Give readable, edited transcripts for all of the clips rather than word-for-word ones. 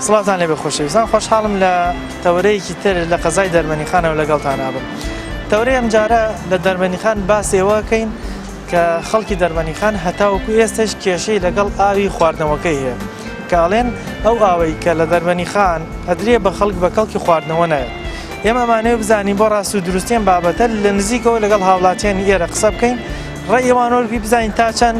سڵاوتان لێبێ خۆشەویستان خۆشحاڵم لە تەوەرەیەکی تر لە قەزای دەربەنیخانەوە لەگەڵتان ئابم تەورەی ئەمجارە لە دەربەنیخان باسی ئەوەکەین کە خەڵکی دەربەنیخان هەتاوەکو ئێستش کێشەی لەگەڵ ئاوی خواردنەوەکەی هەیە کە ئەڵێن ئەو ئاوەی کە لە دەربەنیخان ئەدرێ بە خەڵک بە کەڵکی خواردنەوە نایەت ئێمە ئەمانەوێ بزانین بۆ ڕاست و دروستیان بابەتە لە نزیکەوە لەگەڵ هاوڵاتیانی ئێرە قسە بکەین ڕێی ئەوان وەرگری بزانین تا چەند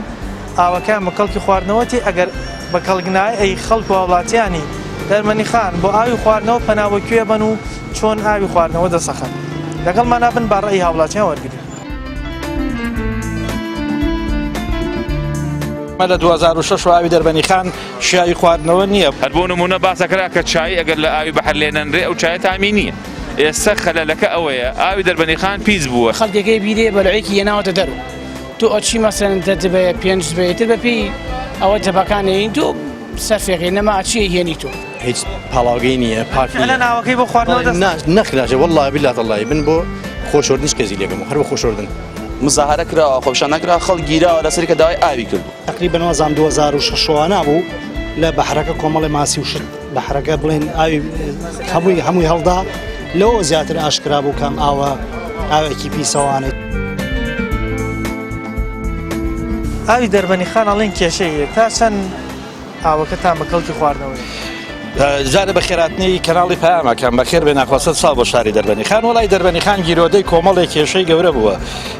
ئاوەکەیان بە کەڵکی خواردنەوە تێ ئەگەر بە کەڵک نایە ئەی خەڵک و هاوڵاتیانی دەرمەنیخان بۆ ئاوی خواردنەوە پەنا بۆ کوێ بەن و چۆن ئاوی خواردنەوە دەسەخەن لەگەڵمانا بن با ڕێی هاوڵاتیان وەرگرین. لە 2006 ئاوی دەربەنیخان شیاوی خواردنەوە نییە. هەر بۆ نموونە باسەکرا کە چای ئەگەر لە ئاوی بەحر لێ نەنرێ ئەو چایە تامی نییە. ئێستا خەلەلەکە ئەوەیە ئاوی دەربەنیخان پیس بووە. خەڵکەکەی بیرێ بەلعێکی هێناوەتە دەرو تۆ ئەچی مەسەن دە دبەیە پێنج دبەیە تر بەپێی ئەوە دەبەکان هێنی تۆ سەرفێکەی نەما ئەچی هێنی تۆ. هیچ پاڵاوگەی نییە پاک فعلا ئاوەکەی بۆ خواردنەوە دەست نەخراژە والله بالله تالله من بۆ خۆشۆردنیش قێزی لێکەم هەر بۆ خۆشۆردن. مزاهرە کراوە خۆپیشاندان کراوە خەڵک گیراوە لەسەری کە داوای ئاوی کردووە. تقریبا وازام 2006 وانە بوو لە بەحرەکە کۆمەڵی ماسی و شت بەحرەکە بڵێن ئاوی هەمووی هەمووی هەڵدا لەوە زیاتر ئاشکرا بوو کام ئاوە ئاوێکی پیسەوانێت. ئاوی دەربەنی خان ئەڵێن کێشەی هەیە تا چەند ئاوەکەتان بە کەڵکی خواردنەوەی؟ جارێ بە خێراتنی کەناڵی پەیامەکەم بەخێر بێ ناخواستە ساڵ بۆ شاری دەربەنی خان وڵی دەربەنی خان گیرۆدەی کۆمەڵێک کێشەی گەورە بووە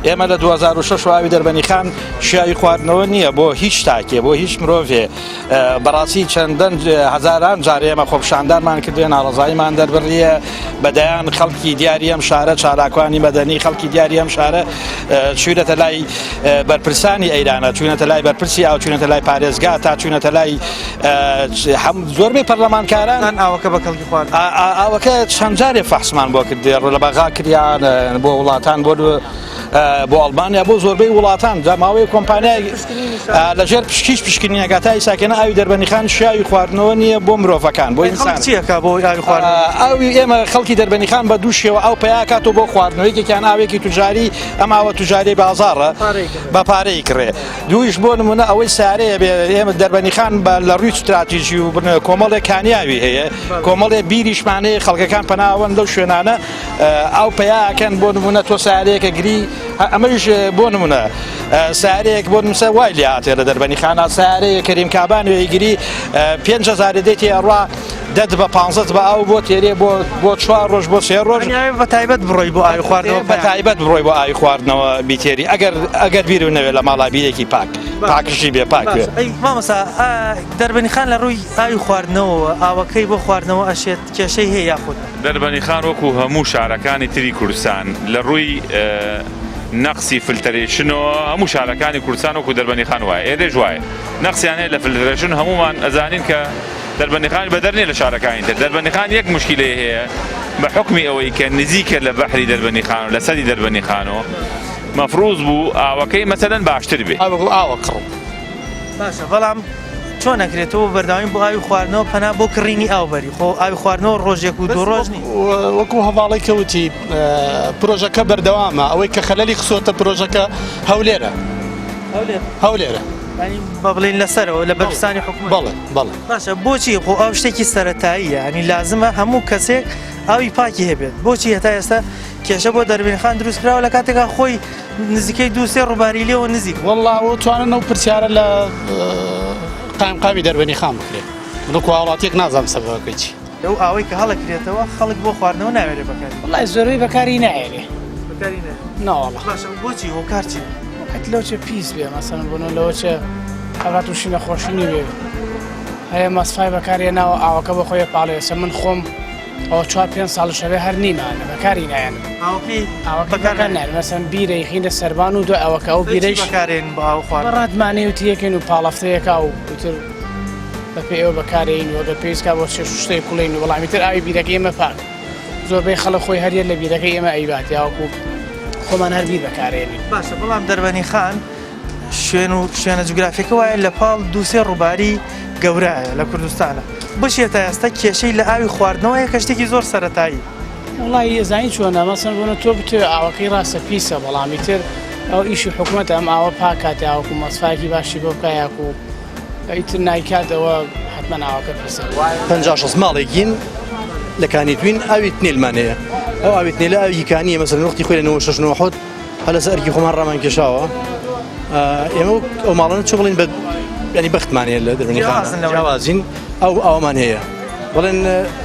ئێمە لە 2006 ئاوی دەربەنی خان شیاوی خواردنەوە نییە بۆ هیچ تاکێ بۆ هیچ مرۆڤێ بەڕاستی چەندەن هەزاران جار ئێمە خۆپیشاندانمان کردوێ ناڕەزاییمان دەربڕیە بە دەیان خەڵکی دیاری ئەم شارە چالاکوانی مەدەنی خەڵکی دیاری ئەم شارە چوینەتە لای بەرپرسانی ئەیرانە چوینەتە لای بەرپرسی ئاو چوینەتە لای پارێزگا تا چوینەتە لای هەم زۆربەی پەرلەمانکاران ئاوەکە بە کەڵکی خوارد ئاوەکە چەند جارێ فەحسمان بۆ کردێ لە بەغا کریان بۆ وڵاتان بۆ بۆ ئەڵمانیا بۆ زۆربەی وڵاتان جا ماوەی کۆمپانیای لەژێر پشکیش پشکنینەکە تا ئیساکەنە ئاوی دەربەنیخان شیاوی خواردنەوە نییە بۆ مرۆڤەکان بۆ ئینسان چیەکە بۆ ئاوی خواردن ئاوی ئێمە خەڵکی دەربەنیخان بە دوو شێوە ئەو پیاکاتەوە بۆ خواردنەوە یەکێکیان ئاوێکی توجاری ئەم ئاوە توجاری بازاڕە بە پارەی کڕێ دوویش بۆ نمونە ئەوەی سارەیە بێ ئێمە دەربەنیخان بە لە ڕووی ستراتیژی و کۆمەڵێک کانیاوی هەیە کۆمەڵێ بیریشمانەیە خەڵکەکان پەناوەن لەو شوێنانە ئاو پەیا ئەکەن بۆ نمونە تۆ سارەیەکە گری ئەمەش بۆ نمونە سارەیەک بۆ نمسە وای لێ هاتێ لە دەربەنی خانە سارەیە کەریم کابان وێگری 5هزار دێتی ئەڕوا دەت بە پ بە ئاو بۆ تێرێ بۆ بۆ چوار ڕۆژ بۆ سێ ڕۆژ بە تایبەت بڕۆی بۆ ئاوی خواردنەوە بە تایبەت بڕۆی بۆ ئاوی خواردنەوە بیتێری ئەگەر ئەگەر بیر و نەوێت لە ماڵا بیرێکی پاک پاکژی بێ پاک بێ مامۆسا دەربەنی خان لە ڕووی ئاوی خواردنەوە ئاوەکەی بۆ خواردنەوە ئەشێت کێشەی هەیە یاخود نا؟ دەربەنیخان وەکو هەموو شارەکانی تری کوردستان لە ڕووی نەقسی filtration ەوە هەموو شارەکانی کوردستان وەکو دەربەنیخان وایە ئێرەش وایە نەقسیان هەیە لە filtration هەموومان ئەزانین کە دەربەنیخان بەدەر نییە لە شارەکانی تر دەربەنیخان یەک مشکیلەی هەیە بە حکمی ئەوەی کە نزیکە لە بەحری دەربەنیخان و لە سەری دەربەنیخانەوە مەفروز بوو ئاوەکەی مەسەلەن باشتر بێ. ئاوە کڕ. باشە بەڵام چۆن ئەکرێت تۆ بەردەوامی بۆ ئاوی خواردنەوە پەنا بۆ کڕینی ئاو بەری خۆ ئاوی خواردنەوە ڕۆژێک و دوو ڕۆژ نی وەکو هەواڵی کەوتی پرۆژەکە بەردەوامە ئەوەی کە خەلەلی خسۆتە پرۆژەکە هەولێرە هەولێرە بە بڵین لەسەرەوە لە بەرپرسانی حکومەت بەڵێ بەڵێ باشە بۆچی خۆ ئەو شتێکی سەتاییە ینی لازمە هەموو کەسێک ئاوی پاکی هەبێت بۆچی هەتا ئێستا کێشە بۆ دەربینخان دروست کراوە لە کاتێکا خۆی نزیکەی دوو سێ ڕووباری لێوە نزیک. وەڵا ئەوە توانن ئەو پرسیارە لە قایمقامی دەربەنی خان بکرێ من وەکو هاوڵاتیەک نازانم سەبەبەکەی چی. لەو ئاوەی کە هەڵەکرێتەوە خەڵک بۆ خواردنەوە ناوێرێ بەکاری. وەڵای زۆربەی بەکاری نایەنێ. بەکاری نایەنێ. نەوەڵا. باشە بۆچی هۆکار چی؟ هۆکار لەوە چێ پیس بێ مەسەلەن بۆ نموونە لەوە چێ ئەگا تووشی نەخۆشی بێ هەیە مەسفای بەکارهێناوە ئاوەکە بۆ خۆی پاڵێ ئێستا من خۆم ئەوە چوار پێنج ساڵش هەبێ هەر نیمانە بەکاری نایەنم ئاوەکەی ئاوەکەی بەکار نایەنم مەسەن بیرەی خینە سەربان و دوای ئەوەکە ئەو بیرەیش بەکارێن بۆ ئاو خوارد ڕادمانەی و تیەکەین و پاڵەفتەیەکا و ئیتر بەپێی ئەوە بەکارێین و ئەگەر پێویست کا بۆ چێشت و شتێک کوڵین و بەڵام ئیتر ئاوی بیرەکەی ئێمە پاک زۆربەی خەڵک خۆی هەر یە لە بیرەکەی ئێمە ئەیبات یاوەکو خۆمان هەر بیر بەکارێنین. باشە بەڵام دەربەنی خان شوێن و شوێنە جوگرافیەکە وایە لە پاڵ دووسێ ڕووباری گەورایە لە کوردستانە بۆچی هەتا ئێستا کێشەی لە ئاوی خواردنەوە هەیە کە شتێکی زۆر سەرەتایی. وەڵایی ئەزانی چۆنە مەسەن بۆنە تۆ بتەوێ ئاوەکەی ڕاستە پیسە بەڵام ئیتر ئەو ئیشی حکومەتە ئەم ئاوە پاک کات یاوەکو مەسفایەکی باشی بۆ بکا یاکو ئیتر نایکات ئەوە. حەتمەن ئاوەکە پیسە. 50 60 ماڵێکین لە کانی توین ئاوی تنێلمان هەیە ئەو ئاوی تنێلە ئاوی کانیە مەسەلەن وەختی خۆی لە 96 97 هەر لەسەر ئەرکی خۆمان ڕامان کێشاوە ئێمە ئەو ماڵانە چۆن بڵێن بە ینی بەختمان هەیە لە دەربەنی خان جیاوازین ئەو ئاومان هەیە بڵێن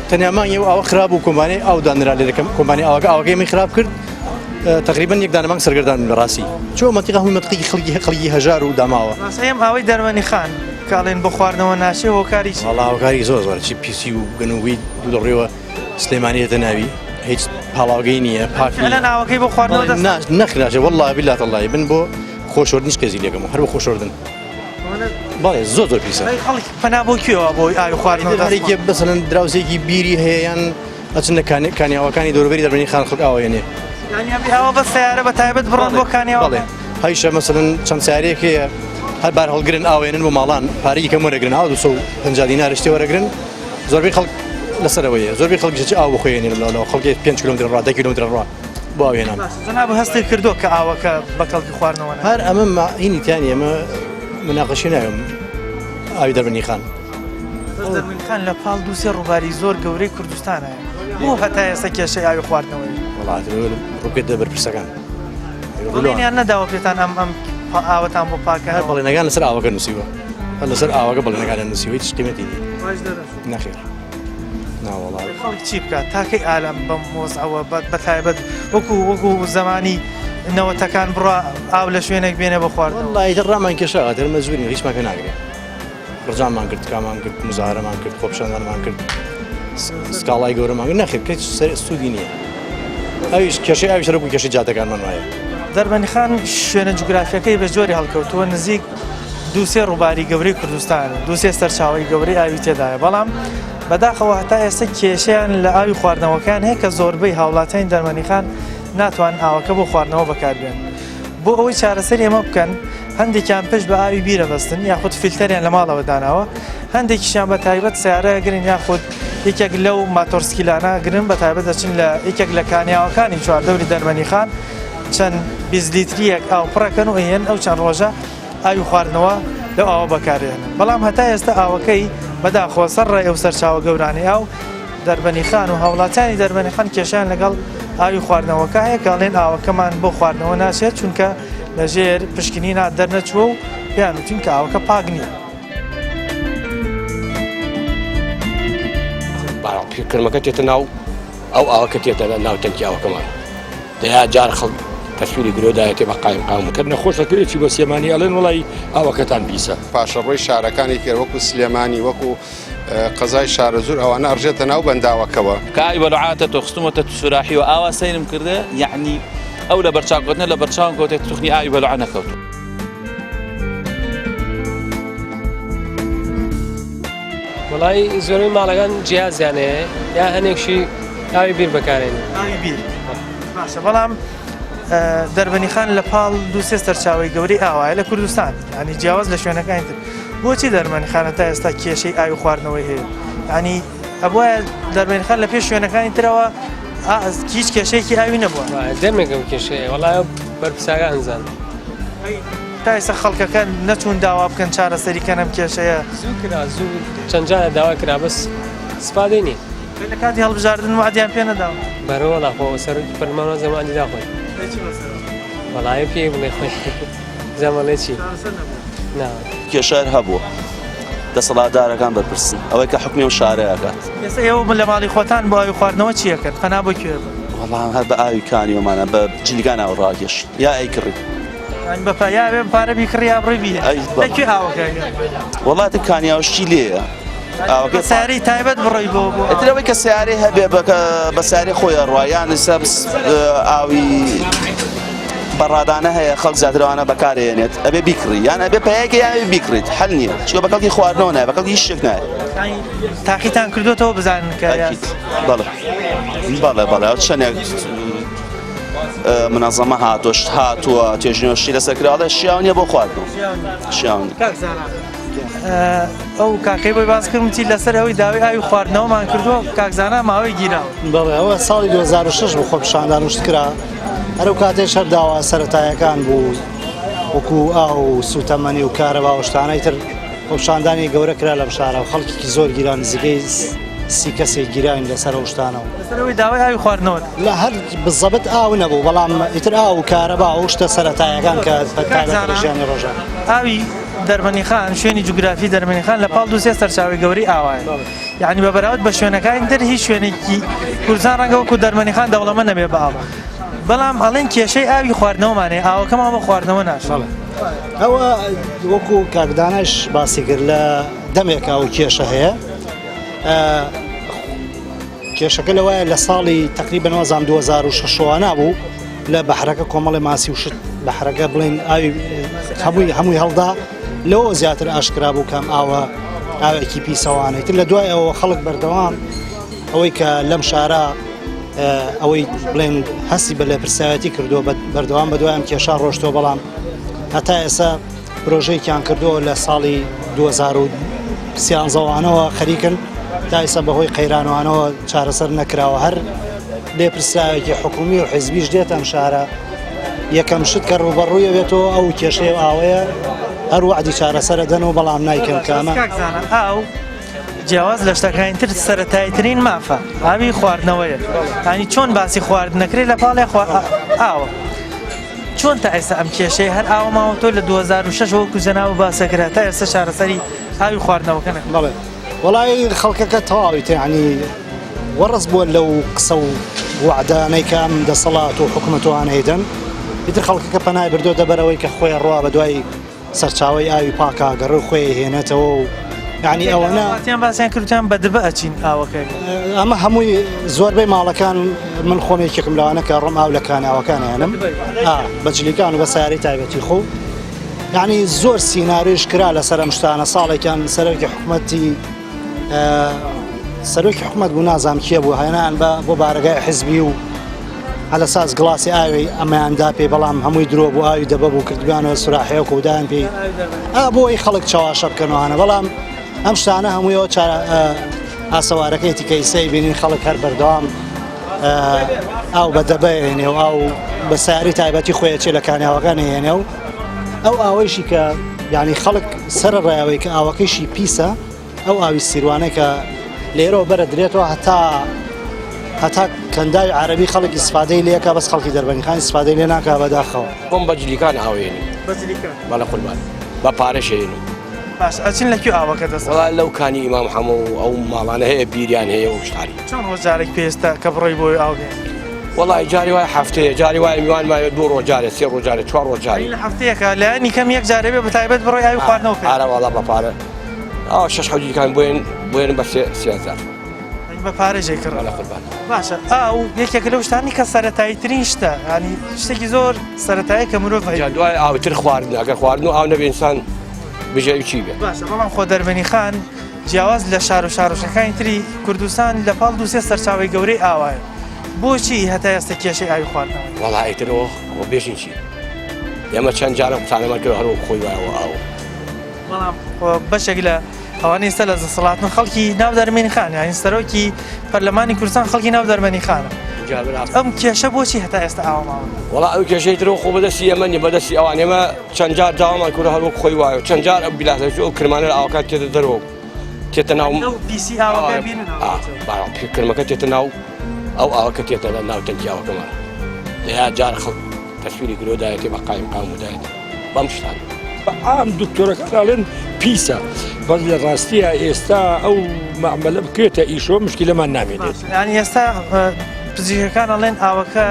تەنیا مانگی و ئاوە خراپ و کۆمپانیای ئاو دانرا لێرە کۆمپانیای ئاوەکە ئاوەکەی من خراپ کرد تقریبا یەک دانە مانگ سەرگەردان بووم لە ڕاستی چۆ مەنتیقە هەمووی مەنتیقێکی خەڵکی خەڵکی هەژار و داماوە باشە ئێم ئاوەی دەرمەنی خان کاڵێن بۆ خواردنەوە ناشێ هۆکاری چی وەڵا هۆکاری زۆر زۆر چی پیسی و گەنووی دوو دەڕێوە سلێمانی دێتە ناوی هیچ پاڵاوگەی نییە پاک نییە فعلا ئاوەکەی بۆ خواردنەوە دەست نا نەخراژە والله بالله تەڵڵای من بۆ خۆشۆردنیش قێزی لێکەم و هەر بۆ خۆشۆردن بەڵێ زۆر زۆر پیسە خەڵک پەنا بۆ کوێوە بۆ ئاوی خواردنەوە دەست هەرێکێ بەسەلەن دراوسێکی بیری هەیە یان ئەچن لە کانیاوەکانی دەوروبەری دەربەنی خان خەڵک ئاوە یەنێ. یانی ئەبێ ئاوە بە سەیارە بە تایبەت بڕۆن بۆ کانیاوە؟ بەڵێ هەیشە مەسەلەن چەند سەیارەیەک هەیە هەر بار هەڵگرن ئاوێنن بۆ ماڵان پارەی کەم وەرەگرن ئاو 250 دینار شتێ وەرەگرن زۆربەی خەڵک لەسەرەوەیە زۆربەی خەڵک چ ئاو بخۆێنێ لەولاوە خەڵکی 5 کیلۆمتر ڕا 10 کیلۆمتر ڕا بۆ ئاو هێنان. باشە جەناب هەستت کردووە کە ئاوەکە بە کەڵکی خواردنەوە نایەت؟ هەر ئەمە هینی تیانی ئەمە مناقەشی ناوێم ئاوی دەربەنی خان. بەس دەربەندی خان لە پاڵ دوو سێ ڕووباری زۆر گەورەی کوردستانە بۆ هەتا ئێستا کێشەی ئاوی خواردنەوەی وەڵا ڕووکردە بەرپرسەکان بەڵێنیان نەداوە پێتان ئەم ئەم ئاوەتان بۆ پاکە هەر بەڵێنەکان لەسەر ئاوەکە نووسیوە هەر لەسەر ئاوەکە بەڵێنەکانیان نووسیوە هیچ قیمەتی نییە نەخێر ناوەڵا خەڵک چی بکات تاکەی ئالەم بەم وەزعەوە بە تایبەت وەکو وەکو زمانی نەوەتەکان بڕا ئاو لە شوێنێک بێنێ بۆ خواردن وەڵڵا ئیتر ڕامان کێشا ئیتر مەجبورین هیچمان پێ ناگرێ ڕجامان کرد تکامان کرد مزاهرەمان کرد خۆپیشاندانمان کرد سکاڵای گەورەمان کرد نەخێر کەس سەر سوودی نییە ئەویش کێشەی ئاویش هەر وەکو کێشەی جادەکانمان وایە. دەربەندیخان شوێنە جوگرافیەکەی بە جۆری هەڵکەوتووە نزیک دووسێ ڕووباری گەورەی کوردستان دووسێ سەرچاوەی گەورەی ئاوی تێدایە بەڵام بەداخەوە هەتا ئێستا کێشەیان لە ئاوی خواردنەوەکان هەیە کە زۆربەی هاوڵاتیانی دەربەندیخان ناتوان ئاوەکە بۆ خواردنەوە بەکاربێن بۆ ئەوەی چارەسەری ئەمە بکەن هەندێکیان پشت بە ئاوی بیرە بەستن یاخود فیلتەریان لە ماڵەوە داناوە هەندێکیشیان بە تایبەت سیارە گرن یاخود یەکێک لەو ماتۆرسکیلانە گرن بە تایبەت دەچن لە یەکێک لە کانیاوەکانی چواردەوری دەرمەنی خان چەند 20 لیتریەک ئاو پڕەکەن و ئەیەن ئەو چەند ڕۆژە ئاوی خواردنەوە لەو ئاوە بەکارێنن بەڵام هەتا ئێستا ئاوەکەی بەداخەوە سەر ڕێ ئەو سەرچاوە گەورانەی ئاو دەربەنیخان و هاوڵاتیانی دەربەنیخان کێشەیان لەگەڵ ئاوی خواردنەوەکە هەیە کە ئەڵێن ئاوەکەمان بۆ خواردنەوە ناچێت چونکە لەژێر پشکنینا دەرنەچووە و پێیان وتین کە ئاوەکە پاک نییە. کرمەکە تێتە ناو ئەو ئاوەکە تێتە ناو تەنکی ئاوەکەمان دەیا جار خەڵک تەسویری گرۆ دایەتێ بە قایم قام کە نەخۆشەکەی چی بۆ سلێمانی ئەڵێن وڵی ئاوەکەتان پیسە. پاشەڕۆی شارەکانی تر وەکو سلێمانی وەکو قەزای شارەزوور ئەوانە ئەڕژێتە ناو بەنداوەکەوە. کە ئاوی بەلوعاتە تۆ خستومەتە سوراحی و ئاوا سەیرم کردێ یەعنی ئەو لە بەرچاو کەوتنە لە بەرچاوم کەوتێ توخنی ئاوی بەلوعە نەکەوتوو. وەڵایی زۆربەی ماڵەکان جیازیان هەیە یا هەنێکشی ئاوی بیر بەکارێنن. ئاوی بیر باشە بەڵام دەربەنیخان لە پاڵ دوو سێ سەرچاوەی گەورەی ئاوایە لە کوردستان ینی جیاواز لە شوێنەکانی تر بۆچی دەرمەنخانە تا ئێستا کێشەی ئاوی خواردنەوەی هەیە ینی ئەبوایە دەرمەنخان لە پێش شوێنەکانی ترەوە هیچ کێشەیەکی ئاوی نەبووە دەمێکم کێشەیە وەڵای بەرپرسەکان زان تا ئێستا خەڵکەکە نەچوون داوا بکەن چارەسەری کەن ئەم کێشەیە زوو کرا زوو چەند جارە داوا کرا بەس سپادەی نییە لە کاتی هەڵبژاردن وعدیان پێ نەداوە بەرە وەڵا خۆ سەرۆکی پەرلەمان وازە وعدی دا خۆی وەڵای پێی بڵێ خۆی زەمەڵێ چی نا کێشە هەر هەبووە دەسەڵاتدارەکان بەرپرسن ئەوەی کە حکومی ئەم شارە ئەکات. ئێستا ئێوە لە ماڵی خۆتان بۆ ئاوی خواردنەوە چی ئەکەن پەنا بۆ کوێ بن؟ وەڵا هەر بە ئاوی کانیەوەمانە بە جلیگان ئاو ڕاکێشین یا ئەیکڕین. یانی بە پا یا بێ پارە بیکڕی یا بڕی بیهێنی. ئەی لە کوێ ئاوەکە ئەگەن؟ وەڵا ئیتر کانیاو شتی لێیە. ئاوەکەی بە سەیارەی تایبەت بڕۆی بۆ بۆ ئیتر ئەوەی کە سەیارەی هەبێ بە بە سەیارەی خۆی ئەڕوا یان ئیستا ئاوی بەڕادانە هەیە خەڵک زیاتر ئەوانە بەکارێنێت ئەبێ بیکڕی یان ئەبێ پەیەکە یان ئەبێ بیکڕیت حەل نییە چونکە بە کەڵکی خواردنەوە نایە بە کەڵکی هیچ شتێک نایە. تاقیتان کردوێتەوە بزانن کە ئەکید بەڵێ بەڵێ بەڵێ ئەو چەندێک منەزەمە هاتووە شت هاتووە توێژینەوە شتی لەسەر کراوە ئەڵێ شیاو نییە بۆ خواردنەوە شیاو نییە. کاک زانا ئەو کاکەی بۆی باس کردم چی لەسەر ئەوەی داوای ئاوی خواردنەوەمان کردووە کاک زانا ماوەی گیراوە. بەڵێ ئەوە ساڵی 2006 بوو خۆپیشاندان و شت کرا هەر ئەو کاتێش هەر داوا سەرەتایەکان بوو وەکو ئاو و سوتەمەنی و کارەبا و شتانەی تر. خۆپیشاندانی گەورە کرا لەم شارە و خەڵکێکی زۆر گیرا نزیکەی سی کەسێک گیراین لەسەر ئەو شتانەوە. لەسەر ئەوەی داوای ئاوی خواردنەوە لە هەر بزەبت ئاو نەبوو بەڵام ئیتر ئاو و کارەبا و شتە سەرەتایەکان کە تایبەتە بە ژیانی ڕۆژانە. ئاوی دەربەنیخان شوێنی جوگرافی دەربەنیخان لە پاڵ دووسێ سەرچاوەی گەورەی ئاوایە یعنی بە بەراورد بە شوێنەکانی تر هیچ شوێنێکی کوردستان ڕەنگە وەکو دەربەنیخان دەوڵەمەند نەبێ بە ئاو بەڵام ئەڵێن کێشەی ئاوی خواردنەوەمان هەیە ئاوەکەمان بۆ خواردنەوە ناشێت. ئەوە وەکو کاک داناش باسی کرد لە دەمێکا ئەو کێشە هەیە کێشەکە لەوایە لە ساڵی تقریبا نازانم 2006 بوو لە بەحرەکە کۆمەڵی ماسی و شت بەحرەکە بڵێن ئاوی هەمووی هەمووی هەڵدا لەوە زیاتر ئاشکرا بوو کام ئاوە ئاوێکی پیسەوانەی تر لە دوای ئەوە خەڵک بەردەوام ئەوەی کە لەم شارە ئەوەی بڵێن هەستی بە لێپرسایەتی کردووە بەردەوام بە دوای ئەم کێشا ڕۆشتەوە بەڵام هەتا ئێستا پرۆژەیەکیان کردووە لە ساڵی 2013وانەوە خەریکن تا ئێستا بەهۆی قەیرانوانەوە چارەسەر نەکراوە هەر لێپرسراوێکی حکومی و حزبیش دێت ئەم شارە یەکەم شت کە ڕووبەڕووی بێتەوە ئەو کێشەیە ئاوەیە هەر وعدی چارەسەرە دەن و بەڵام نایکەن کامە ئاو جیاواز لە شتەکانی تر سەرەتاییترین مافە ئاوی خواردنەوەیە ینی چۆن باسی خواردنەکرێت لە پاڵێ ئاوە چۆن تا ئێستا ئەم کێشەیە هەر ئاوە ماوە تۆ لە 2006 وەکو جەناو باسەکرا تا ئێستا چارەسەری ئاوی خواردنەوەکە نەکرا. بەڵێ وەڵی خەڵکەکە تەواوی تیعنی وەڕس بووە لەو قسە و وعدانەی کە ئەم دەسەڵات و حکومەتوانە هەیدەن ئیتر خەڵکەکە پەنای بردۆتە بەرەوەی کە خۆی ڕوا بە دوای سەرچاوەی ئاوی پاکە گەڕێ و خۆی هێنێتەوە و یعنی ئەوەنە واتیان باسیان کردیان بە دبە ئەچین ئاوەکە ئەمە هەمووی زۆربەی ماڵەکان من خۆم یەکێکم لەوانە کە ڕۆم ئاو لە کاناوەکان هێنم بە جلیکان و بە سیارەی تایبەتی خۆ یعنی زۆر سیناریش کرا لەسەر ئەم شتانە ساڵێکیان سەرۆکی حکومەتی سەرۆکی حکومەت بوو نازام کێ بوو هێنان بە بۆ بارەگای حزبی و هەلەساس گڵاسی ئاوی ئەمەیان دا پێی بەڵام هەمووی درۆ بوو ئاوی دەبە بوو کردبیانەوە سوراحەیەک و دایان پێی ئا بۆ ئەوەی خەڵک چەواشە بکەنەوانە بەڵام ئەم شتانە هەموویەوە چارە ئاسەوارەکەیتی کە ئیسەی بینین خەڵک هەر بەردەوام ئاو بە دەبەێنێ و ئاو بە ساری تایبەتی خۆیەچێ لە کانیاوەکان هێنێ و ئەو ئاوەیشی کە یعنی خەڵک سەر ڕایەوەی کە ئاوەکەیشی پیسە ئەو ئاوی سیروانەی کە لێرەوە بەرە درێتەوە هەتا هەتا کەنداوی عەرەبی خەڵک ئیسفادەی لێکا بەس خەڵکی دەربەنیخان ئیسفادەی لێ ناکا بەداخەوە. خۆم بە جلیکان ئاوێنم. بە جلیکان؟ بەڵێ قوربان بە پارەش هێنم. باش ئەچن لە کوێ ئاوەکە دەست؟ وەڵا لەو کانی ئیمام حەمە و ئەو ماڵانە هەیە بیریان هەیە و شتانی. چەند ڕۆژ جارێک پێویستە کە بڕۆی بۆی ئاو بێنی؟ وەڵای جاری وایە هەفتەیە جاری وایە میوان ماوێت دوو ڕۆژ جارێ سێ ڕۆژ جارێ چوار ڕۆژ جارێ. لە هەفتەیەکە لایەنی کەم یەک جارێ بێ بە تایبەت بڕۆی ئاوی خواردنەوە پێ. ئارە وەڵا بە پارە. ئاوا شەش حەوت جیکان بۆیان بۆیان بە سێ 3000 بە پارە ژێ کڕ لە قوربان باشە ئاو یەکێکە لەو شتانی کە سەتایی ترین شتە ینی شتێکی زۆر سەتایی کە مرۆڤ هەیە دوای ئاوتر خواردن ئەگەر خواردن و ئاو نەبێ ئینسان بژێوی چی بێ باشە بەڵام خۆ دەربەنی خان جیاواز لە شار و شارۆچکەکانی تری کوردستان لە پاڵ دووسێ سەرچاوی گەورەی ئاوایە بۆچی هەتا ئێستا کێشەی ئاوی خواردنەوە وەڵا ئیترەوە بێژین چی ئێمە چەند جارە قسانەمان کرد هەر خۆی وایەوە ئاو بەڵام بەشێک لە ئەوانەی ئێستا لە دەسەڵاتن خەڵکی ناو دەرمێنی خان یانی سەرۆکی پەرلەمانی کوردستان خەڵکی ناو دەرمەنی خانە ئەم کێشە بۆچی هەتا ئێستا ئاوا ماوە وەڵا ئەو کێشەی ترەوە خۆ بەدەستی ئێمە نیە بەدەستی ئەوان ئێمە چەند جار داوامان کورە هەر وەک خۆی وایە چەند جار ئەو گیلاسە ئەو کرمانە لە ئاوەکان تێتە دەرەوە تێتە ناو پیسی ئاوەکە بینن کرمەکە تێتە ناو ئەو ئاوەکە تێتە ناو تەنکی ئاوەکەمان دەیا جار خەڵک تەسویری گرۆ دایەتێ بە قایم قام و دایەتێ بەم شتانە. بە عام دکتۆرەکان ئەڵێن پیسە بەس لە ڕاستیە ئێستا ئەو مەعمەلە بکرێتە ئیشۆ مشکلەمان نامێنێت. یانی ئێستا پزیشکەکان ئەڵێن ئاوەکە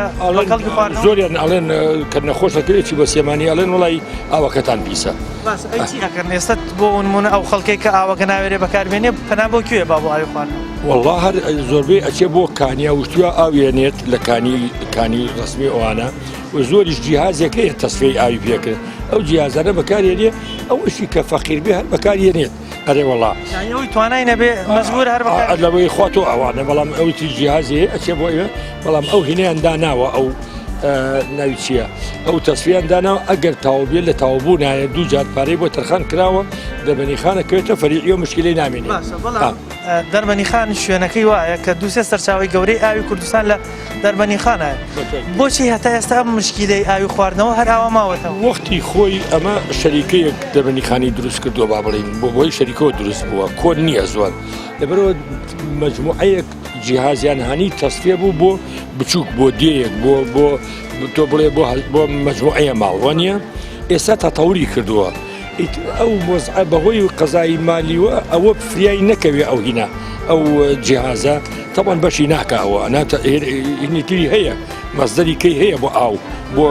کەڵکی خواردنەوە زۆریان ئەڵێن کە نەخۆشە کرێ چی بۆ سلێمانی ئەڵێن وڵی ئاوەکەتان پیسە. باش ئەی چی ئەکەن ئێستا بۆ نمونە ئەو خەڵکێک کە ئاوەکە ناوێرێ بەکاربێنێ پەنا بۆ کوێ با بۆ ئاوی خواردنەوە؟ وەڵا هەر زۆربەی ئەچێ بۆ کانیا وشتوە ئاوێنێت لە کانی کانی ڕسمی ئەوانە و زۆریش جیهازێک هەیە تەسفیەی ئاوی پێکرد ئەو جیهازانە بەکارێنێ ئەوەشی کە فەقیر بێ هەر بەکارێنێت ئەرێ وەڵا ئەوی توانای نەبێ مەجبور هەر لەوەی خوا تۆ ئەوانە بەڵام ئەوی تری جیهازێ ئەچێ بۆ ئێ بەڵام ئەو هینیان داناوە ئەو ناوی چییە ئەو تەسفیان داناوە ئەگەر تاوبێ لە تاوبوو نایە دوو جار پارەی بۆ تەرخان کراوە دەبەنی خانە کوێتە فەریعی و مشکلەی نامێنێ بەڵام دەربەنیخان شوێنەکەی وایە کە دووسێ سەرچاوی گەورەی ئاوی کوردستان لە دەربەنیخانە بۆچی هەتا ئێستا ئەم مشکیلەی ئاوی خواردنەوە هەر ئاوا ماوەتەوە؟ وەخت. وەختی خۆی ئەمە شەریکەیەک دەربەندیخانی دروست کردووە با بڵین بۆ بۆی شەریکەوە دروست بووە کۆن نییە زۆر لەبەرەوە مجموعەیەک جیهازیان هەنی تەسفیە بوو بۆ بچووک بۆ دێیەک بۆ بۆ تۆ بڵێ بۆ بۆ مجموعەیە ماڵ وانە ئێستا تەتەوری کردووە ئەو وەزعە بەهۆی قەزای مالیوە ئەوە فریای نەکەوێ ئەو هینا ئەو جیهازە تەوان بەشی ناکە ئەوە هینیتری هەیە مەزدەری کەی هەیە بۆ ئاو بۆ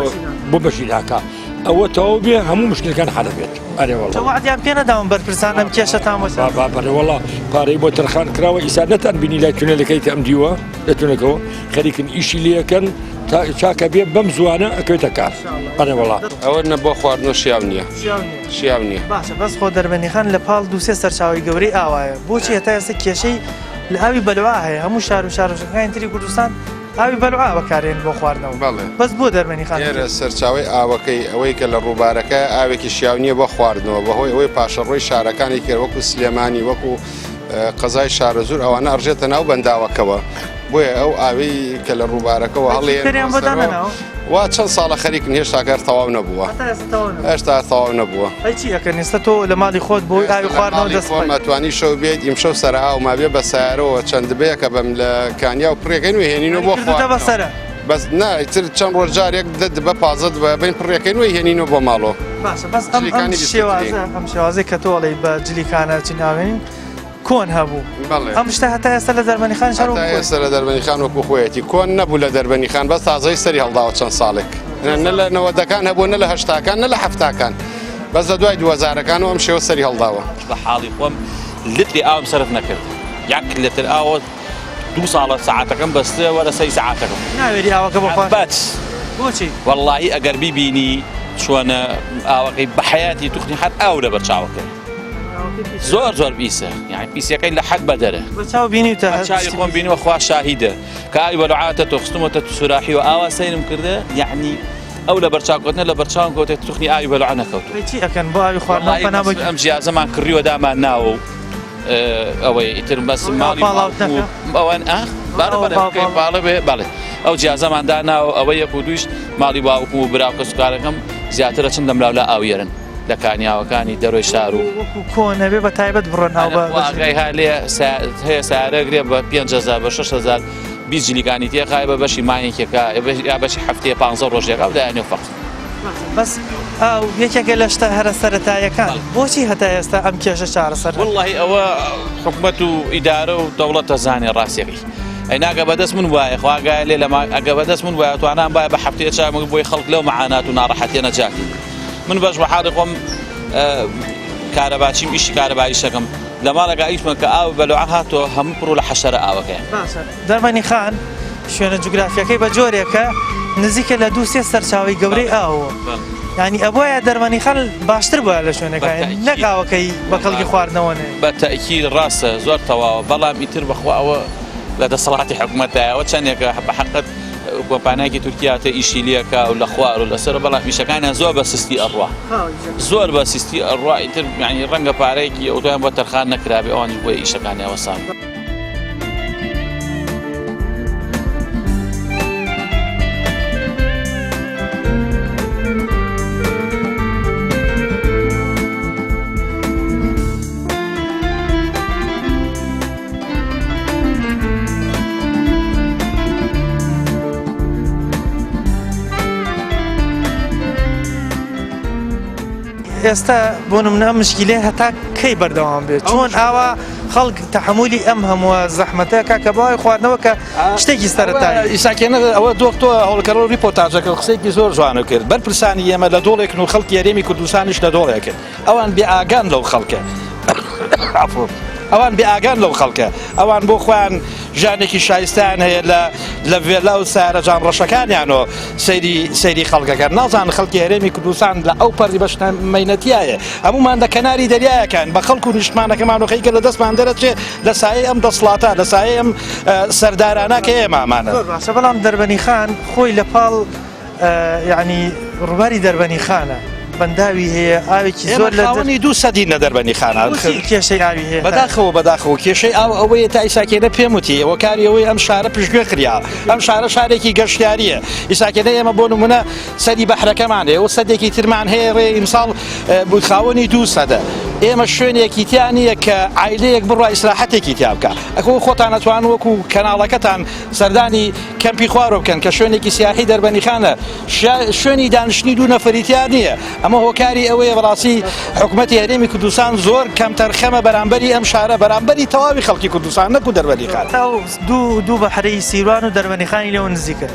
بۆ بەشی ناکە ئەوە تەواو بێ هەموو مشکلەکان حەل بێت ئەرێ وەڵا وەعدیان پێ نەداون بەرپرسان ئەم کێشەتان بۆ با بەرێ وەڵا پارەی بۆ تەرخان کراوە ئیسا نەتان بینی لای تونێلەکەی کە ئەم دیوە لە تونەکەەوە خەریکن ئیشی لەکەن تا چاکە بێ بەم زوانە ئەکەوێتە کار ئەرێ وەڵا ئەوە نە بۆ خواردنەوە شیاو نییە شیاو نییە باشە بەس خۆ دەربەندیخان لە پاڵ دووسێ سەرچاوی گەورەی ئاوایە بۆچی هەتا ئێستا کێشەی لە ئاوی بەلوعە هەیە هەموو شار و شارۆچکەکانی تری کوردستان ئاوی بەلوعە بەکارێن بۆ خواردنەوە بەڵێ بەس بۆ دەربەندیخان ئێرە سەرچاوەی ئاوەکەی ئەوەی کە لە ڕووبارەکە ئاوێکی شیاو نییە بۆ خواردنەوە بەهۆی ئەوەی پاشەڕۆی شارەکانی کرد وەکو سلێمانی وەکو قەزای شارەزوور ئەوانە ئەڕژێتە ناو بەنداوەکەوە بۆیە ئەو ئاوی کە لە ڕووبارەکەەوە هەڵێ وا چەند ساڵە خەریکن هێشتا کار تەواو نەبووە هێشتا تەواو نەبووە چی ئەکەن ئێستا تۆ لە ماڵی خۆت بۆ ئاوی خواردنەوە دەست خۆم ئەتوانی شەو بێت ئیمشەو سەر ئاو مابێ بە سیارەوە چەند دبەیەکە بەم لە کانیا و پڕێکەین و هێنینەوە بۆ خواردنەوە بەسەرە بەس نا ئیتر چەند ڕۆژ جارێک دە دبە پازە دبە بین پڕێکەین و هێنینەوە بۆ ماڵەوە باشە بەس ئەم ئەم شێوازە ئەم شێوازەی کە تۆ ئەڵێی بە جلیکانە چین ئاوێنین کۆن هەبوو ئەم شتە هەتا ئێستا لە دەربەنیخان هەر وەکو ئێستا لە دەربەنیخان وەکو خۆیەتی کۆن نەبوو لە دەربەنیخان بەس تازەی سەری هەڵداوە چەند ساڵێک نە لە نەوەدەکان هەبوو نە لە هەشتاکان نە لە حەفتاکان بەس لە دوای دووەزارەکان و ئەم شێوە سەری هەڵداوە. بە حاڵی خۆم لتری ئاوم سەرف نەکرد یەک لتر ئاوە دوو ساڵە سەعاتەکەم بەستێ وەرە سەی سەعاتەکەم. ناوێری ئاوەکە بۆ خوارد؟ بەس. بۆچی؟ وەڵاهی ئەگەر بیبینی چۆنە ئاوەکەی بە حەیاتی توخنی هەر ئاو لەبەر چاوەکەی. زۆر زۆر پیسە یعنی پیسەکەی لە حەد بەدەرە. بە چاو بینیوتە؟ بە چاوی خۆم بینیوە خوا شاهیدە کە ئاوی بەلوعاتە تۆ خستمەتە سوراحی و ئاوا سەیرم کردە یعنی ئەو لە بەرچاوکەوتنە لە بەرچاوم کەوتە توخنی ئاوی بەلوعە نەکەوتووە. چی ئەکەن بۆ ئاوی خواردنەوە پەنا بۆ ئەم جیازەمان کڕیوە دامان ناوە و ئەوەی ئیتر بەس ماڵی ئەوان باڵە بێ بەڵێ ئەو جیازەمان داناوە ئەوە یەک و دووش ماڵی باوکم و برا و کەسوکارەکەم زیاترە چن لەملاولا ئاویێرن لە کانیاوەکانی دەرۆی شار و وەکو کۆن ئەبێ بە تایبەت بڕۆن ئاو بە ئاگای ها لێ هەیە سارە گرێ بە 5000 بە 6000 20 جلیکانی تێخای بە بەشی مانگێکێکە یا بەشی هەفتەیە 15 ڕۆژێکا و دایانێ فەق بەس ئاو یەکێکە لە شتە هەرە سەرەتاییەکان بۆچی هەتا ئێستا ئەم کێشە چارەسەر وەڵڵاهی ئەوە حکومەت و ئیدارە و دەوڵەت دەزانێ ڕاستیەکەی ئەی ناگە بەدەست من وایە خواگای لێ لەما ئەگە بەدەست من وایە توانام وایە بە هەفتەیە چاوم بۆی خەڵک لەو مەعانات و ناڕەحەتیە نەجاتی من بەش بە حاڵی خۆم کارەباچیم ئیشی کارەباییشەکەم لە ماڵێکا ئیشمە کە ئاو بەلوعە هاتەوە هەموو پڕ لە حەشەرە ئاوەکەیە. باشە دەربەنی خان شوێنە جوگرافیەکەی بە جۆرێکە نزیکە لە دوو سێ سەرچاوەی گەورەی ئاوەوە یانی ئەبوایە دەربەنی خان باشتر بوایە لە شوێنەکان نەک ئاوەکەی بە کەڵکی خواردنەوە نێ. بە تەئکید ڕاستە زۆر تەواوە بەڵام ئیتر بەخوا ئەوە لە دەسەڵاتی حکومەتایە ئەوە چەندێکە بە حەقت کۆمپانیایەکی تورکیا تێ ئیشی لێکا و لە خوار و لەسەر بەڵام ئیشەکانیان زۆر بە سستی ئەڕوا زۆر بە سستی ئەڕوا ئیتر یعنی ڕەنگە پارەیەکی ئەوتۆیان بۆ تەرخان نەکرابێ ئەوانیش بۆیە ئیشەکانیان وەسان. ئێستا بۆ نمونە ئەم مشکیلەیە هەتا کەی بەردەوام بێت چۆن ئاوا خەڵک تەحملی ئەم هەمووە زەحمەتە کاکە بەوای خواردنەوە کە شتێکی سەرەتایی ئیساکێنە ئەوە دۆخ تۆ هەوڵکەرەوە ریپۆرتاجەکە قسەیەکی زۆر جوانە کرد بەرپرسانی ئێمە لە دۆڵێکن و خەڵکی هەرێمی کوردستانیش لە دۆڵێکن ئەوان بێ ئاگان لەو خەڵکە عەفو ئەوان بێ ئاگان لەو خەڵکە ئەوان بۆ خۆیان ژیانێکی شایستیان هەیە لە لە ڤێلا و سارە جام ڕەشەکانیانەوە سەیری سەیری خەڵکەکە نازان خەڵکی هەرێمی کوردستان لە ئەو پەڕی بەش مەینەتیایە هەمومان لە کەناری دەریایەکان بە خەڵک و نیشتمانەکەمان و خەریکە لە دەستمان دەرەچێ لە سایەی ئەم دەسڵاتە لە سایەی ئەم سەردارانە کە ئێمامانە زۆر باشە بەڵام دەربەنی خان خۆی لە پاڵ یعنی ڕووباری دەربەنی خانە. بەنداوی هەیە ئاوێکی زۆر لە خاوەنی دوو سەدین لە دەربەنیخانە کێشەی ئاوی هەیە بەداخەوە بەداخەوە کێشەی ئاو ئەوەیە تا ئیساکێنە پێم وتی ئەوە کاری ئەوەی ئەم شارە پشتگوێ خریا ئەم شارە شارێکی گەشتیاریە ئیساکێنە ئێمە بۆ نمونە سەری بەحرەکەمان هەیە و سەدێکی ترمان هەیە ڕێ ئیمساڵ خاوەنی دوو سەدە ئێمە شوێنێکی تیا نییە کە عیلەیەک بڕوا ئیسراحەتێکی تیا بکە ئەکۆ خۆتان ئەتوان وەکو کەناڵەکەتان سەردانی کەمپی خوارۆ بکەن کە شوێنێکی سیاحی دەربەنیخانە شوێنی دانیشتنی دوو نەفەری تیا نییە ئەمە هۆکاری ئەوەیە بەڕاستی حکوومەتی هەرێمی کوردستان زۆر کەمتەرخەمە بەرامبەری ئەم شارە بەرامبەری تەواوی خەڵکی کوردستان نەکو دەربەنیخان دوو دوو بەحرەی سیروان و دەربەنیخانی لەوە نزیکە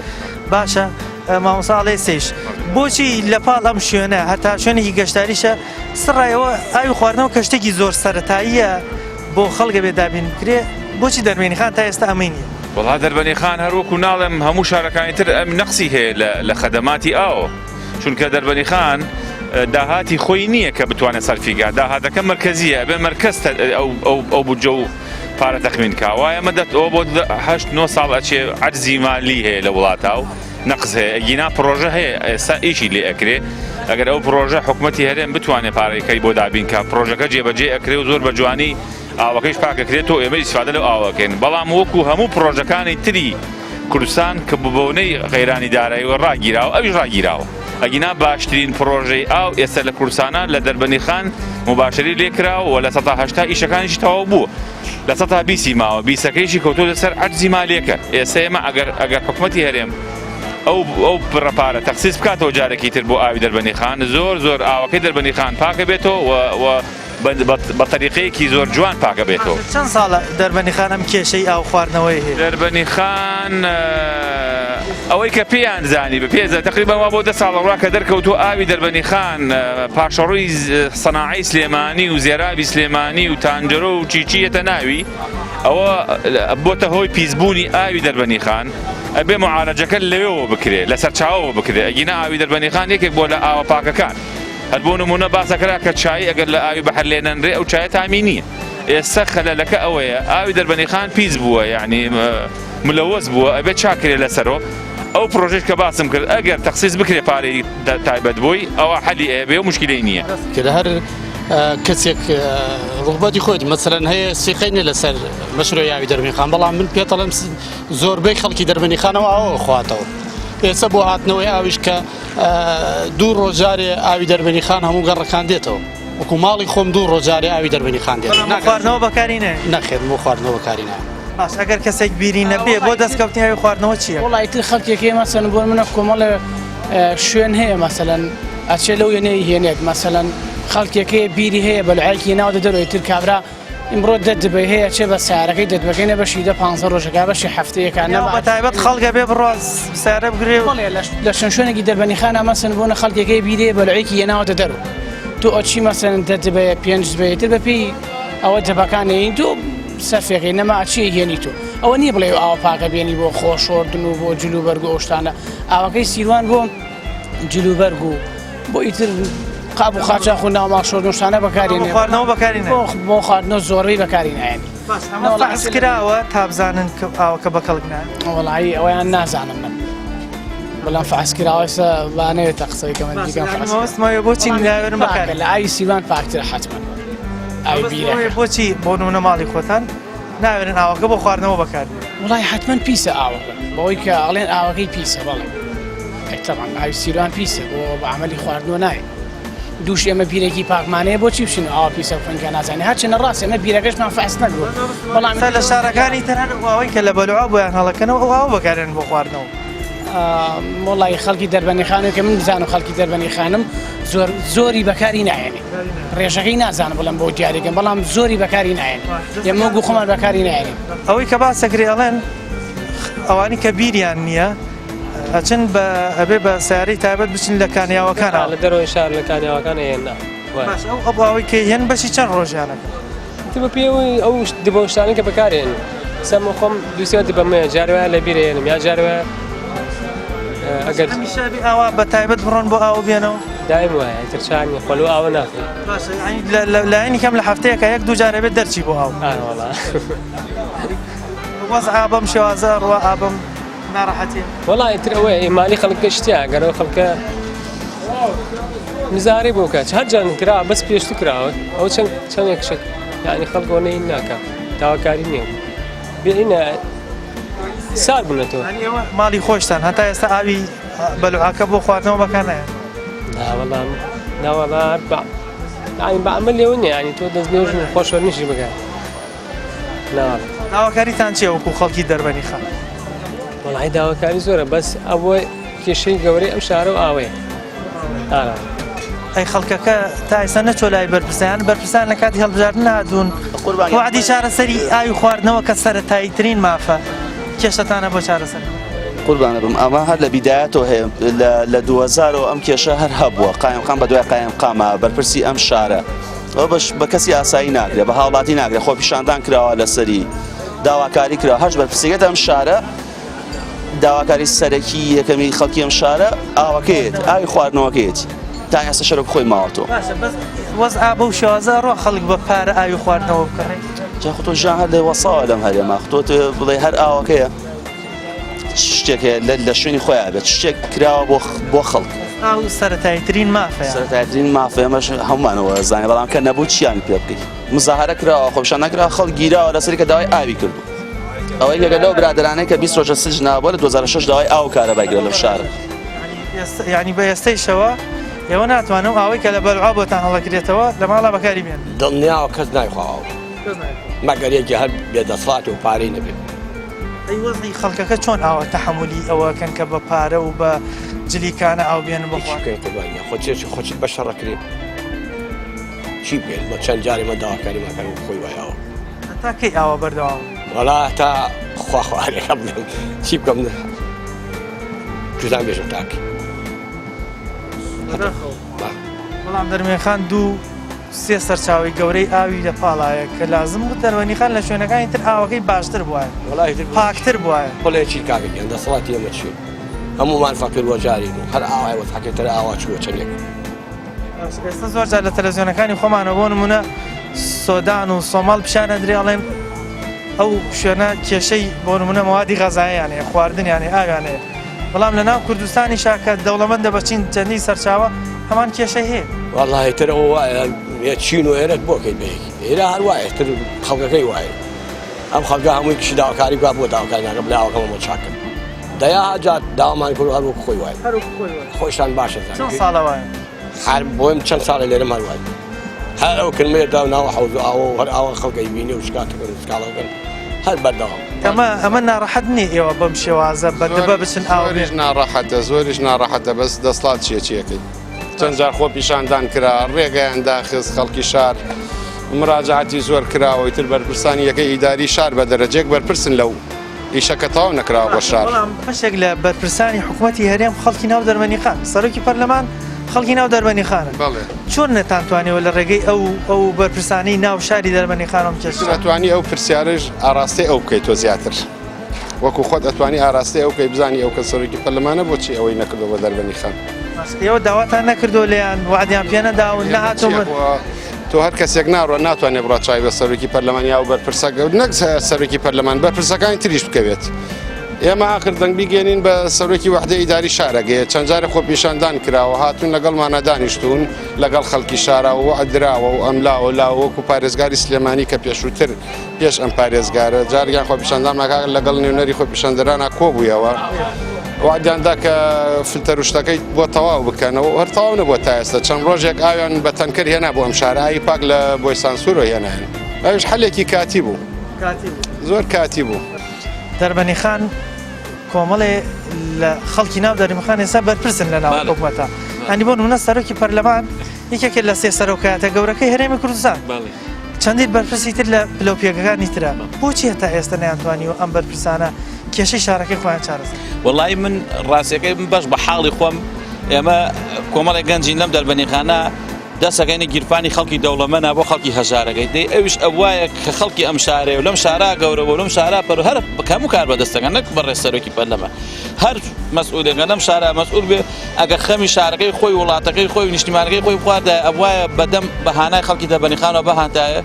باشە مامۆستا ئەڵێ سێش بۆچی لە پاڵ ئەم شوێنە هەتا شوێنێکی گەشتاریشە سڕایەوە ئاوی خواردنەوە کە شتێکی زۆر سەتاییە بۆ خەڵگە بێ دابین بکرێ بۆچی دەربەنیخان تا ئێستا ئەمەی نییە؟ وەڵا دەربەنیخان هەر وەکو ناڵێم هەموو شارەکانی تر ئەم نەقسی هەیە لە خەدەماتی ئاو چونکە دەربەنیخان داهاتی خۆی نییە کە بتوانێت سەرفی کا داهاتەکە مەرکەزیە ئەبێ مەرکەز ئەو بودجە و پارە تەخمین کا وایە ئەمە دەت ئەوە بۆ هەشت نۆ ساڵ ئەچێ عەرزی مالی هەیە لە وڵاتا و نەقس هەیە ئەگینا پڕۆژە هەیە ئێستا ئیشی لێ ئەکرێ ئەگەر ئەو پڕۆژە حکومەتی هەرێم بتوانێ پارەکەی بۆ دابین کا پڕۆژەکە جێبەجێ ئەکرێ و زۆر بە جوانی ئاوەکەیش پاک ئەکرێتەوە ئێمە ئیسفادە لەو ئاوە ئەکەین بەڵام وەکو هەموو پڕۆژەکانی تری کوردستان کە بە بۆنەی قەیرانی داراییەوە ڕاگیراوە ئەویش ڕاگیراوە ئەگینا باشترین پڕۆژەی ئاو ئێستا لە کوردستانە لە دەربەندیخان موباشەری لێکراوە و 80% ئیشەکانیشی تەواو بووە 20%ی ماوە بیسەکەیشی کەوتۆتە سەر عەجزی مالیەکە ئێستا ئێمە ئەگەر ئەگەر حکومەتی هەرێم ئەو ئەو بڕە پارە تەخسیس بکاتەوە جارێکی تر بۆ ئاوی دەربەندیخان زۆر زۆر ئاوەکەی دەربەندیخان پاکە بێتەوە و بە تەریقەیەکی زۆر جوان پاکە بێتەوە. چەند ساڵە دەربەنیخان ئەم کێشەی ئاو خواردنەوەی هەیە؟ دەربەنیخان ئەوەی کە پێیان زانی بە پێزە تقریبا وا بۆ دە ساڵە ڕوا کە دەرکەوتووە ئاوی دەربەنیخان پاشەڕۆی سەناعەی سلێمانی و زێرابی سلێمانی و تانجەرۆ و چیچی یەتە ناوی ئەوە بۆتە هۆی پیسبوونی ئاوی دەربەنیخان ئەبێ معالەجەکە لەوێوە بکرێ لە سەرچاوەوە بکرێ ئەگینا ئاوی دەربەنیخان یەکێک بۆ لە ئاوە پاکەکان. هەر بۆ نموونە باس ئەکرا کە چای ئەگەر لە ئاوی بەحر لێ نەنرێ ئەو چایە تامی نییە. ئێستا خەلەلەکە ئەوەیە ئاوی دەربەنیخان پیس بووە یعنی ملەوەس بووە ئەبێ چاکرێ لەسەرۆ ئەو پرۆژەش کە باسم کرد ئەگەر تەخسیس بکرێ پارەی تایبەت بۆی ئەوە حەلی ئەبێ و مشکلەی نییە. کرد هەر کەسێک ڕوبەتی خۆیت مەسەرەن هەیە سیقەی نیە لەسەر مەشرۆی ئاوی دەربەنیخان بەڵام من پێتەڵێم زۆربەی خەڵکی دەربەنیخانەوە ئاوە خواتەوە ئێستا بۆ هاتنەوەی ئاویش کە دوو ڕۆژ جارێ ئاوی دەربەنی خان هەموو گەڕەکان دێتەوە وەکو ماڵی خۆم دوو ڕۆژ جارێ ئاوی دەربەنی خان دێت خواردنەوە بەکاری نێ نەخێر بۆ خواردنەوە بەکاری نایە باش ئەگەر کەسێک بیری نەبێ بۆ دەستکەوتنی ئاوی خواردنەوە چییە؟ وەڵا ئیتر خەڵکێک هەیە مەسەن بۆ منە کۆمەڵێ شوێن هەیە مەسەلەن ئەچێ لەو یەنەی هێنێت مەسەلەن خەڵکێک هەیە بیری هەیە بەلعایکی ناو دەدەرەوە ئیتر کابرا ئیمڕۆ دە دبەی هەیە چێ بە سیارەکەی دەدبەکەی نە بەشی دە پ ڕۆژەکە بەشی هەفتەیەکە نە بە تایبەت خەڵکە بێ بڕۆ سیارە بگرێ لە چەند شوێنێکی دەربەنیخانە مەسن بۆنە خەڵکێکەی بیرێ بەلعێکی یەناوەتە دەرو تۆ ئەچی مەسەن دە دبەیە پێنج دبەیە تر بەپێی ئەوە دەبەکانەی تۆ سەرفێکەی نەما ئەچی هێنی تۆ ئەوە نییە بڵێ ئاوە پاکە بێنی بۆ خۆشۆردن و بۆ جلو بەرگ و ئەو شتانە ئاوەکەی سیروان بۆ جلوبەرگ و بۆ ئیتر قاب و خاچاخ و ناوماڵ شۆردن و شتانە بەکاری بۆ خواردنەوە بەکاری نایەن. بۆ خواردنەوە زۆربەی بەکاری نایەن. باش ئەمە فەحس کراوە تا بزانن کە ئاوەکە بە کەڵک نایە؟ وەڵایی ئەوەیان نازانم من. بەڵام فەحس کراوە ئێستا با نەوێتە قسەی کە من دیکەم فەحس. مەبەستم ئەوەیە بۆچی ناوێرن بەکاری لە ئاوی سیروان پاکترە حەتمەن. ئاوی بیرەکە. بۆچی بۆ نمونە ماڵی خۆتان ناوێرن ئاوەکە بۆ خواردنەوە بەکاربێنن؟ وەڵای حەتمەن پیسە ئاوەکە بەوەی کە ئەڵێن ئاوەکەی پیسە بەڵێ. تەبعەن ئاوی سیروان پیسە بۆ بە عەمەلی خواردنەوە نایە دووش ئێمە بیرێکی پاکمانەیە بۆچی بچین ئاوا پیسە بخۆین کە نازانین هەرچەندە ڕاست ئێمە بیرەکەشمان فەحس نەکردووە بەڵام لە شارەکانی تر هەر ئەوەی کە لە بەلوعە بۆیان هەڵەکەنەوە ئەو ئاوە بەکارێن بۆ خواردنەوە. وەڵی خەڵکی دەربەنی خانم کە من بزانم خەڵکی دەربەنی خانم زۆر زۆری بەکاری نایەنێ ڕێژەکەی نازانم بڵێم بۆ دیاریکەم بەڵام زۆری بەکاری نایەنێ ئێمە وەکو خۆمان بەکاری نایەنێ ئەوەی کە باسەکرێ ئەڵێن ئەوانی کە بیریان نییە ئەچن بە ئەبێ بە سیارەی تایبەت بچن لە کانیاوەکان لە دەرەوەی شار لە کانیاوەکان ئەیەن باش ئەو ئەو ئەوەی کە هێن بەشی چەند ڕۆژیانەکە تر بە پێی ئەو دبە و شتانەی کە بەکارێن سەم خۆم دووسێ دبەم هەیە جار وایە لە بیر ئەیەنم یا جار وایە ئەگەر هەمیشە بێ ئاوا بە تایبەت بڕۆن بۆ ئاو بێنەوە دایم وایە ئیتر چار نییە خۆ لەو ئاوە ناخۆی باشە یعنی لایەنی کەم لە هەفتەیەکە یەک دوو جار ئەبێت دەرچی بۆ ئاو وەڵا وەزع بەم شێوازە ڕوا ئابم ناڕەحەتیە؟ وەڵا ئیتر ئەوەیە ئیمانی خەڵک گەشتە گەر ئەو خەڵکە. مزارەی بۆ کات هەر جان کرا بەس پێشتر کراوە ئەو چەند چەندێک شت یعنی خەڵک ئەوەنەی ناکا داواکاری نییە بێنە سار بوونەتەوە ماڵی خۆشتان هەتا ئێستا ئاوی بەلوعەکە بۆ خواردنەوە بەکار نایەن ناوەڵام ناوەڵا بە یعنی بە ئەمە لێوە نییە یعنی تۆ دەست نوێژ و خۆش وەرنیشی بکە ناوەڵا داواکاریتان چییە وەکو خەڵکی دەربەنی خان؟ وەڵی داواکاری زۆرە بەس ئەوە کێشەی گەورەی ئەم شارە و ئاوەیە ئەی خەڵکەکە تا ئێستا نەچۆ لای بەرپرسیان بەرپرسان لە کاتی هەڵبژاردن هاتوون وعدی چارەسەری ئاوی خواردنەوە کە سەرەتایی ترین مافە کێشەتانە بۆ چارەسەر قوربانە بم ئەمە هەر لە بیدایەتەوە هەیە لە 2000 ئەم کێشە هەر هەبووە قایمقام بە دوای قایمقامە بەرپرسی ئەم شارە ئەو بەش بە کەسی ئاسایی ناکرێ بە هاوڵاتی ناکرێ خۆپیشاندان کراوە لەسەری داواکاری کرا هەش بەرپرسیگەت ئەم شارە داواکاری سەرەکی یەکەمی خەڵکی ئەم شارە ئاوەکەیەت ئاوی خواردنەوەکەیەتی تا ئێستا شەرۆک خۆی ماوەتەوە باشە بەس وەزع بەو شێوازە ڕۆ خەڵک بە پارە ئاوی خواردنەوە بکڕێ جا خۆ تۆ ژیان هەر لە وەساوە لەم هەرێمە خۆ تۆ بڵێ هەر ئاوەکەیە شتێک هەیە لە شوێنی خۆیان بێت شتێک کراوە بۆ بۆ خەڵک ئاو سەرەتاییترین مافە سەرەتاییترین مافە ئێمەش هەموومانەوە زانێ بەڵام کە نەبوو چیان پێ بکەیت مزاهرە کراوە خۆپیشان نەکراوە خەڵک گیراوە لەسەری کە داوای ئاوی کردو ئەوەی یەکە لەو برادەرانەی کە 20 ڕۆژە سجن نابووە لە 2006 داوای ئاو و کارەبای کرد لەم شارە. یعنی بە ئێستەیشەوە ئێوە ناتوانن ئەو ئاوەی کە لە بەلعا بۆتان هەڵەکرێتەوە لە ماڵا بەکاری بێنن. دڵنیاوە کەس نایخوا ئاو مەگەر یەکێ هەر بێدەسڵات و پارەی نەبێ. ئەی وەزعی خەڵکەکە چۆن ئاوا تەحەمولی ئەوە کەن کە بە پارە و بە جلیکانە ئاو بێنن بۆ چی بکەین قوربان گیان خۆ چێ خۆ چیت بە شەڕ ئەکرێ چی بکەین بە چەند جارێ مە داواکاریمان کەن خۆی وایەوە. هەتا کەی ئاوا بەردەوام؟ وەڵا هەتا خوا خوارێکە بڵێم چی بکەم جوزان بێژم تاکی بەڵام دەرمێخان دوو سێ سەرچاوی گەورەی ئاوی لە پاڵایە کە لازم بوو دەروەنیخان لە شوێنەکانی تر ئاوەکەی باشتر بووایە پاکتر بووایە بڵێ چی کاکە گیان دەسەڵاتی ئێمە چی هەموومان فەقیر وەجارین و هەر ئاوای وەزعەکەی تر ئاوا چووە چەندێک ئێستا زۆر جار لە تەلەڤزیۆنەکانی خۆمانەوە بۆ نمونە سۆدان و سۆماڵ پیشان ئەدرێ ئەڵێن ئەو شوێنە کێشەی بۆ نمونە مەوادی غەزاییان هەیە خواردنیان هەیە ئاویان هەیە بەڵام لە ناو کوردستانیشا کە دەوڵەمەندە بە چین چەندین سەرچاوە هەمان کێشەی هەیە. وەڵاهی تر ئەوە وایە چین و ئێرەت بۆ کەی بە یەکی ئێرە هەر وایە تر خەڵکەکەی وایە ئەم خەڵکە هەمووی کشی داواکاری بکات بۆ داواکاری ناکە بڵێ ئاوەکەمە بۆ چاک کرد دەیا جار داوامان کرد هەر وەکو خۆی وایە هەر وەکو خۆی وایە خۆشتان باشە چەند ساڵە وایە هەر بۆم چەند ساڵە لێرەم هەر وایە هەر ئەو کرمەیە دا ناوە حەوز و ئاوە و هەر ئاوە خەڵکەی بینی و شکاتەکەن و سکاڵەکەن هەر بەردەوام ئەمە ئەمە ناڕەحەت نییە ئێوە بەم شێوازە بە دبە بچن ئاو زۆریش ناڕەحەتە زۆریش ناڕەحەتە بەس دەسڵات چیە چیەکەی چەند جار خۆپیشاندان کرا ڕێگەیان داخست خەڵکی شار مراجعاتی زۆر کراوە ئیتر بەرپرسانی یەکەی ئیداری شار بە دەرەجەیەک بەرپرسن لەو ئیشە کە تەواو نەکراوە بۆ شار. بەڵام بەشێک لە بەرپرسانی حکومەتی هەرێم خەڵکی ناو دەربەنیخان، سەرۆکی پەرلەمان خەڵکی ناو دەربەنیخانە. بەڵێ. چۆن نەتانتوانیوە لە ڕێگەی ئەو ئەو بەرپرسانەی ناو شاری دەربەنیخانەوە ئەم کێشە. تۆ ئەتوانی ئەو پرسیارەش ئاڕاستەی ئەو بکەی تۆ زیاتر وەکو خۆت ئەتوانی ئاراستەی ئەو بکەی بزانی ئەو کە سەرۆکی پەرلەمانە بۆچی ئەوەی نەکردووە بۆ دەربەنیخان. ئێوە داواتان نەکردووە لێیان وەعدیان پێ نەداون نەهاتوون. تۆ هەر کەسێک ناڕۆ ناتوانێت بڕا چاوی بە سەرۆکی پەرلەمان یا بەرپرسە نەک سەرۆکی پەرلەمان بەرپرسەکانی تریش بکەوێت. ئێمە ئاخر دەنگ بیگەێنین بە سەرۆکی وەحدە ئیداری شارەگەیە چەند جارە خۆپیشاندان کراوە هاتوون لەگەڵمانە دانیشتون لەگەڵ خەڵکی شارا و وەعد دراوە و ئەملاوە لاوە وەکو پارێزگاری سلێمانی کە پێشووتر پێش ئەم پارێزگارە جارگیان خۆپیشاندانماکە لەگەڵ نوێنەری خۆپیشاندەرانە کۆبوویەوە وادیاندا کە فلتەر و شتەکەی بۆ تەواو بکەنەوە هەر تەواو نەبووە تا ئێستا چەند ڕۆژێک ئاویان بە تەنکەر هێنا بۆ ئەم شارە ئاوی پاک لە بۆی سانسورۆ هێنایان ئەویش حەلێکی کاتی بوو زۆر کاتی بوو. دەربەنیخان کۆمەڵێ لە خەڵکی ناو دەربەنیخان ئێستا بەرپرسن لە ناو حکومەتە ئەنی بۆ نمونە سەرۆکی پەرلەمان یەکێکە لە سێ سەرۆکایەتە گەورەکەی هەرێمی کوردستان چەندین بەرپرسی تر لە پلە و پێگەکانی ترە، بۆچی هەتا ئێستا نەیانتوانیوە ئەم بەرپرسانە کێشەی شارەکەی خۆیان چارەسەر بکەن؟ وەڵایی من ڕاستیەکەی من بەش بە حاڵی خۆم ئێمە کۆمەڵێک گەنجین لەم دەربەنیخانە دەسەکەینە گیرفانی خەڵکی دەوڵەمەنە بۆ خەڵکی هەژارەکەی دەی ئەویش ئەوایە کە خەڵکی ئەم شارەیە و لەم شارا گەورە بوو لەم شارا پەر هەر هەموو کار بەدەستەکەن نەک بەڕێز سەرۆکی پەرلەمان هەر مەسئولێکە لەم شارا مەسئول بێ ئەگەر خەمی شارەکەی خۆی وڵاتەکەی خۆی و نیشتیمانەکەی خۆی بخواردایە ئەبوایە بەدەم بە هانای خەڵکی دەربەنیخانەوە بهاتایە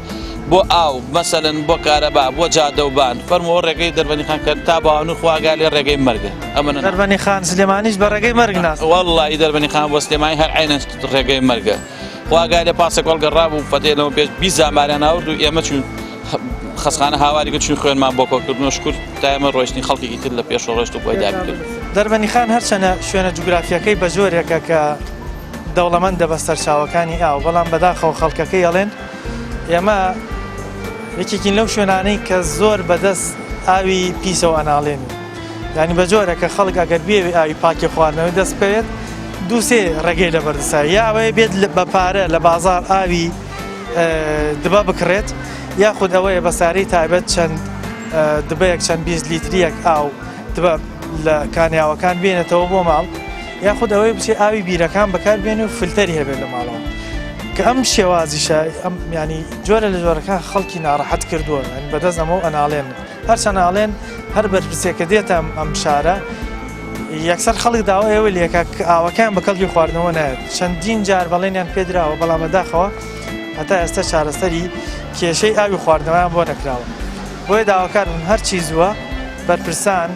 بۆ ئاو مەسەلەن بۆ کارەبا بۆ جادە و بان فەرموو ڕێگەی دەربەنیخان کە تا باوانو خواگا لێ ڕێگەی مەرگە ئەمە دەربەنیخان سلێمانیش بە ڕێگەی مەرگ ناس واللهی دەربەنیخان بۆ سلێمانی هەر عینەن ڕێگەی مەرگە خواگا لێ پاسێک هەڵگەڕا بوو فەتێ لەوە پێش 20 زاماریان ئاورد و ئێمە چوین خەسخانە هاواری کرد چوین خوێنمان بۆ کۆکردن و شکر تا ئێمە ڕۆیشتین خەڵکێکی تر لە پێش ڕۆشت و بۆی دابین کرد. دەربەنیخان هەرچەنە شوێنە جوگرافیەکەی بە جۆرێکە کە دەوڵەمەندە بە سەرچاوەکانی ئاو، بەڵام بەداخەوە خەڵکەکەی ئەڵێن ئێمە یەکێکین لەو شوێنانەی کە زۆر بەدەست ئاوی پیسەوە ئەناڵێنین. یانی بە جۆرە کە خەڵک ئەگەر بێوێ ئاوی پاکی خواردنەوەی دەست بکەوێت دووسێ ڕێگەی لەبەردەسە یا ئەوەیە بێت بە پارە لە بازار ئاوی دبە بکڕێت یاخود ئەوەیە بە سارەی تایبەت چەند دبەیەک چەند 20 لیتریەک ئاو دبە لە کانیاوەکان بێنێتەوە بۆ ماڵ یاخود ئەوەی بچێ ئاوی بیرەکان بەکار بێنێ و فلتەری هەبێت لە ماڵەوە کە ئەم شێوازیشە ئەم ینی جۆرە لە جۆرەکان خەڵکی ناڕەحەت کردووە یانی بەدەست ئەمە و ئەناڵێن هەرچەند ئاڵێن هەر بەرپرسێکە دێتە ئەم شارە یەکسەر خەڵک داوا ئێوە لێکە کە ئاوەکان بە کەڵکی خواردنەوە نایەت چەندین جار بەڵێنیان پێدراوە بەڵام بەداخەوە هەتا ئێستا چارەسەری کێشەی ئاوی خواردنەوەیان بۆ نەکراوە بۆیە داواکارم هەرچی زووە بەرپرسان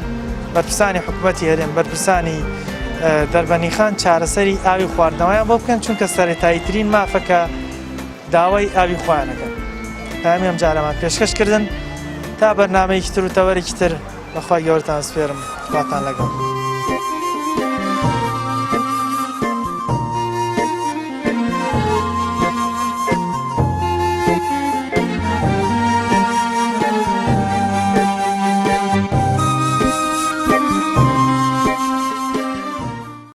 بەرپرسانی حکوومەتی هەرێم بەرپرسانی دەربەنیخان چارەسەری ئاوی خواردنەوەیان بۆ بکەن چونکە سەرەتاییترین مافە کە داوای ئاوی خۆیان ئەکەن. پەیامی ئەمجارەمان پێشکەش کردن تا بەرنامەیەکی تر و تەوەرێکی تر بە خوای گەورەتان سپێرم خواتان لەگەڵ.